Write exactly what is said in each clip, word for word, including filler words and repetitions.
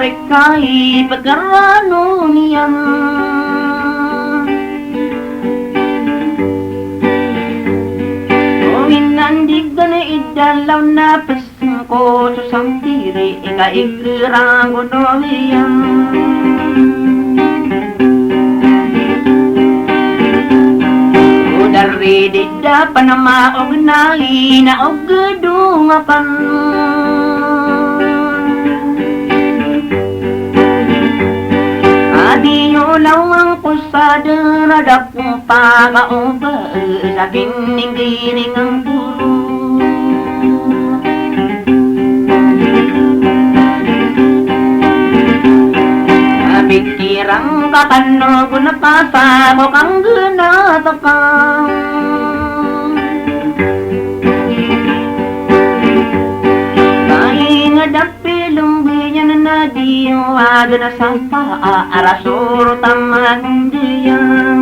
Kai pagkarano niyan. O inan di gana idalaw na pes ko so sandiri i kaikerang ko dohiyan. O dari di da panama o genai na o gedong akan. Adi o lawang ko sa dera da ko pagaoba sa bininggiring ang puro. Abikirang ka kano guna ka sa ko kang gana taka. Kainga da pilong biyan na di o agana sampa a arasoro taman diyan.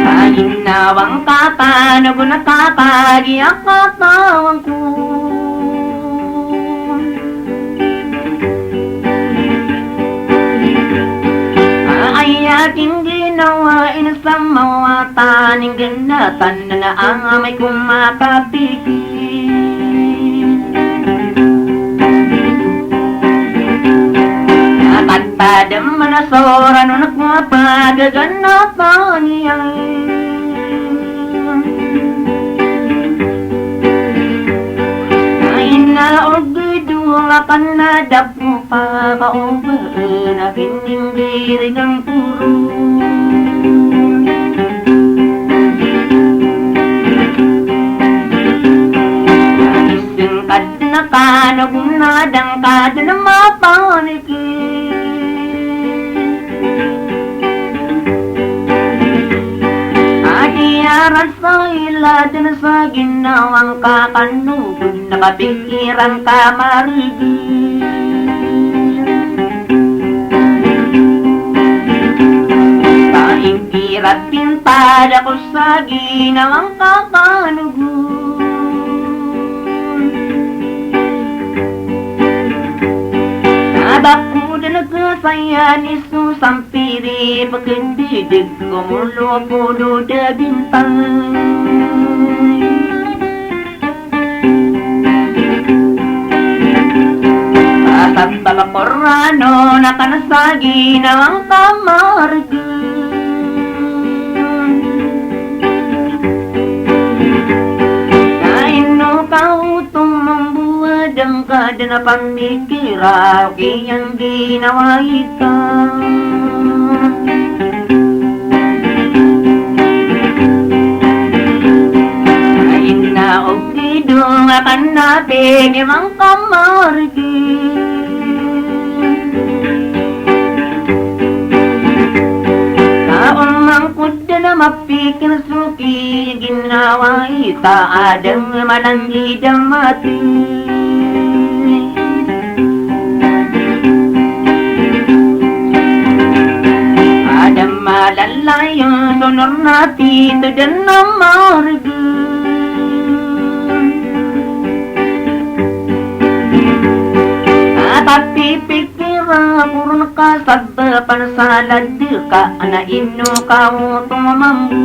Kainawang ka kano guna ka kagiya katawang ko. Aya king ginawa ina sa mawatan ing ganatan na amay ko makapikir. Katadam na sora no na ko pagaganatan iyan. Kaina o gedong akan na da ko pagaoba na bininggiring ang puro. Iseng ka dn a kano guna dang ka dn a mapanik. Adi aran sa ila dn sa ginawang ka kano guna kapikiran ka marigi. Kaingkira pinta da ko sa ginawang ka kano guna. Abak ko dn a kasayan iso sampiri pagkendedeg ko molo ko do da bintang. Asap ba makorano na kana sa ginawang ka marigi. Na ino ka oto mambo a da ngka dn a pamikira o kiyang ginawa ita. Na ina o gidong akan na pegimang ka marigi. Ka omangkod na mapikir so kiginawa ita a da ngka malanggid a mati. A da malalayon so nornati to da na marigi. A tapi pik Kira ko ron ka sabap a na salad ka, na ino ka oto mambo.